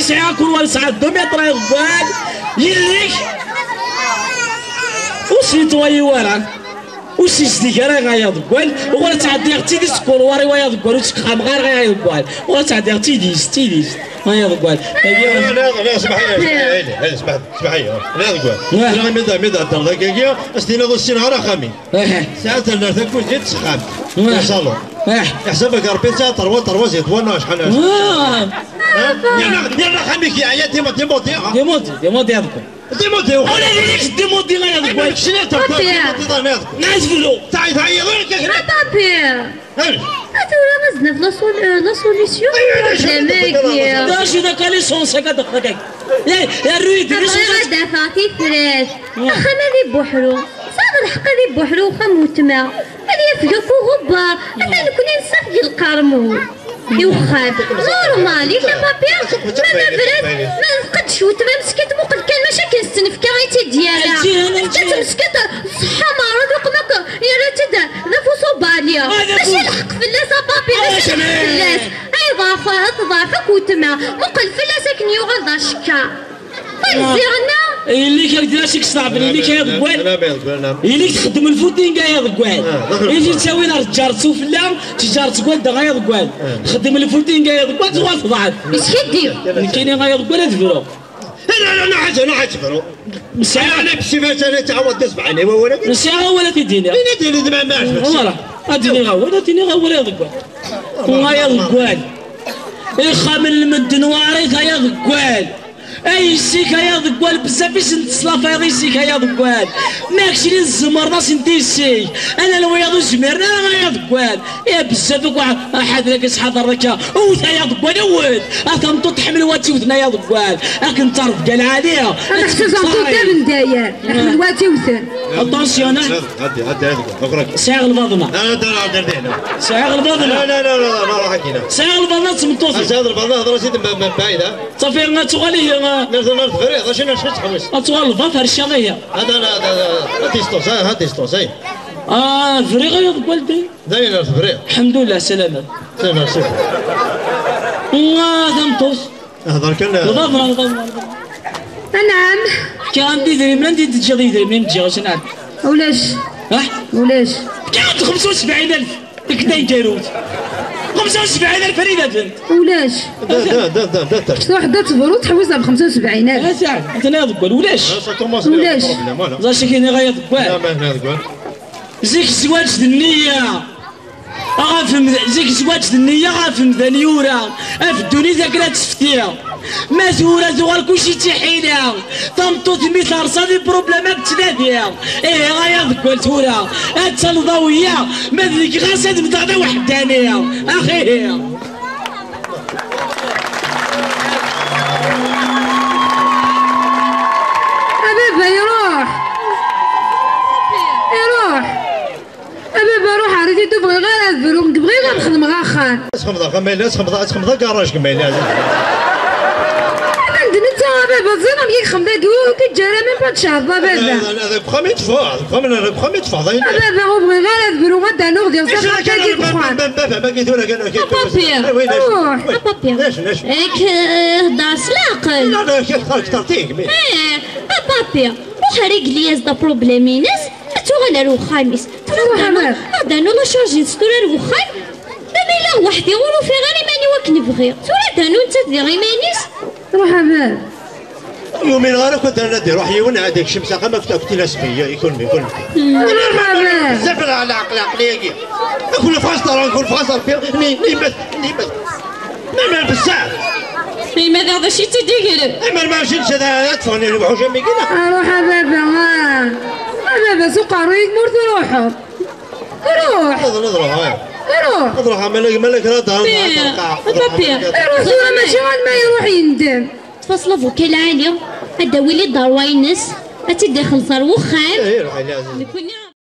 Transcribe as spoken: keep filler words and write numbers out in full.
Sɛiɣ akurwal sɛiɣ deux mètres ay aḍeggal. Yelli-k ur s-yettwayi wara. Ur s-yezdig ara ay aḍeggal. Ur ttɛeddiɣ d tidist deg ukurwal-iw ay aḍeggal. Ur tt-xameɣ ara ay aḍeggal. Ur ttɛeddiɣ d tidist, d tidist ay aḍeggal. Tagi, la, la, la, smaḥ-iyi, smaḥ-iyi, smaḥ-iyi, smaḥ-iyi. Ay aḍeggal. Wah. Tura mi d-, mi d-heddreḍ akkagi, ad s-tiniḍ ur ssineɣ ara axxam-im. Aha. Sɛiɣ ternert akked di texxamt. Wah. Uṣalun. Ah. Iḥsab-ak Ṛebbi tesɛiḍ terwa, terwa zid wanna acḥal ara. Ah. Ha? Yerna, yerna axxam-ik yeɛya dima, dima udiɣ. Dima udiɣ, dima udiɣ. Dima udiɣ. Ula d nekk dima udiɣ ay aḍeggal. Kečč la terfiḍ, dima udiɣ ay aḍeggal. Nɛas fell-u. Tɛay, tɛay, ɣer akka kra. A papi. Hey. A tura ad naf la sol-, la solution. Ay, ay, ay, ay, ay, ay, ay, ay. D acu d aka licence akka d aka. Ya, ya, rue de licence. Bɣiɣ ad d-afeɣ tifrat. Ah. Axxam ad ibuḥru. Tesɛiḍ lḥeqq ad ibuḥru uxxam n weltma. Ad yafeg akk uɣebbar. Ata nekni nessafeg lqermud. I uxxam. Normal, i papya. Ma d abrid, ma tqeddec weltma meskint, muqel kan, maca akken s-tnefka i tt-id-yerra. Tefka-tt meskint, ṣṣeḥḥa meɛruḍ, uqem akk, yerra-tt-id d afus ubali. Ah, d afus. Mačči lḥeqq fell-as, a papi, ah, mačči lḥeqq fell-as. Ay ḍeɛf, teḍɛef akk weltma. Muqel fell-as akken yuɣal d acekkar. Ur ziɣen-a. Yelli-k ak d acu i yesteɛben, yelli-k ay aḍeggal. Yelli-k txeddem lfuting ay aḍeggal. Ah, d axel. I t-ttawin ar tǧar sufella, tǧar seg wadda ay aḍeggal. Ah. Txeddem lfuting ay aḍeggal, tuɣal teḍɛef. Yeskiddib. Nekkini ay aḍeggal ad bruɣ. لا، لا، لا، حاجة، لا حاجة، برو. مساء. أنا بشي فاش أنا تعاود تسمعني، هو ولد. مساء ولا تديني. مين يديني دماغ ما عجبك؟ والله. أديني غا ولا تديني غا ولا يا ضقوان. وما يا ضقوان. إخا من المدن وعريك يا ضقوان. Ay yessi-k ay aḍeggal, bezzaf i sen-teslafayeḍ yessi-k ay aḍeggal. Ma keččini tzemreḍ ad sen-d yessi-k. Ala lwiyaḍ ur zmiren ara ay aḍeggal. Eh, bezzaf akk, aḥader akka, sḥader akka. Wwet ay aḍeggal, wwet. A tameṭṭut tḥemmel wa tt-iwten ay aḍeggal. Akken d tarebga lɛali. Ad neḥseb tameṭṭut d abendayer. Tḥemmel wa tt-iwten. Attention, ah. هادي، هادي، هادي، أخرج. Sɛiɣ lbaḍna. لا، لا، لا، لا، لا. Sɛiɣ lbaḍna. لا، لا، لا، لا، لا، ما راح أجينا. Sɛiɣ lbaḍna d tmeṭṭut. هذا الباضنة، هذا راه سيد ب-، ب-، بعيد، ها؟ صافي، غتغالي هي، آه. نرد، نرد فريق، أشنو، أشنو تحوس؟ أطول الظفر الشاطئية. هذا، لا، هذا، هذا، هاد ديستونس، ها، هاد ديستونس، هاي. آه، فريق يا ولدي. داير فريق. الحمد لله، سلامة. سلامة، سلامة. آه، ثمطوس. هضر كان. البابا، البابا، البابا. أنعم. كان عندي دريم، عندي تجي دريم، نجي، شنو عاد؟ ولاش؟ ها؟ ولاش؟ كان خمسة وسبعين ألف. ديك داين جاروت. خمسة وسبعين ألف فريدة بنت. ولاش؟ دا، دا، دا، دا، دا، دا. شفت واحدة تبرو تحوسها ب خمسة وسبعين ألف. آه، ساعة. أنت ناض قول، ولاش؟ آه، ça commence ولاش؟ Problème، voilà. زاشي كاين غاية قول. لا، ما هنا قول. زيك الزواج د النية. غاف م-، زيك الزواج د النية، غاف مدان يورا. أف الدنيا ذاك لا تفتي. ما ثورة ثورة كلشي تيحيلها. Tameṭṭut mi terṣa di problème ad tettnadi. Ihi aya deg wal tura. Ad talḍawiya. Ma d nekk ɣas ad mteɣ d aweḥdani. Axihi. A baba iruḥ. Iruḥ. A baba, ruḥ ar idu, bɣiɣ ara ad bruɣ, nekk bɣiɣ ad xedmeɣ axxam. Ad txedmeḍ axxam, ma yella ad txedmeḍ, ad txedmeḍ agaṛaj, ma yella. Ama d netta, a baba, ẓriɣ amek i yexdem dagi, ur k-yeǧǧa ara même pas tcehdeḍ, a baba. Deg uxxam i teffeɣ, deg uxxam, deg uxxam i teffeɣ, d ayen. A baba, ur bɣiɣ ara ad bruɣ, ad d-rnuɣ diɣ s axxam-agi deg uxxam. A papi, ruḥ, a papi. Ak, eh, hedder s leɛqel. Eh, a papi, ruḥ ar igliyaz d aproblem-ines. Ad tuɣal ar wexxam-is. Tura ad d-rnu, ad d-rnu la change-ines tura ar wexxam. Ma yella weḥd-i ur ufiɣ ara iman-iw akken bɣiɣ. Tura ad d-rnu nettat diɣ iman-is. Ruḥ a baba. Yumin ɣer akk ad d-rnu ad iruḥ yiwen ad ikcem s axxam akked, akked tilasbiya, ikunmi, ikunmi. Ruḥ a baba. Bzzaf leɛqel, leɛqel-agi. Akun faster, akun faster, ni, ni, ni, ni, Meɛna bessaf. Ay ma daɣ d acu i tt-id-igren? Ay ma mačči d-, ad ffɣen lewḥuc am wigi, neɣ? Ruḥ a baba, ah. A baba, s uqerruy-ik ma ur truḥeḍ. Ruḥ. Ad, ad ruḥeɣ, ah. Ruḥ. Ad ruḥeɣ, ma la, ma la kra d-, d-, d-, a papi. Ruḥ tura, mačči alma iruḥ yendem. Tfaṣel abuka lɛali, ad d-tawi liḍerwa-ines, ad tt-id-ixelleṣ ar wexxam. Eh, iruḥ, a lɛaziz. Nekkni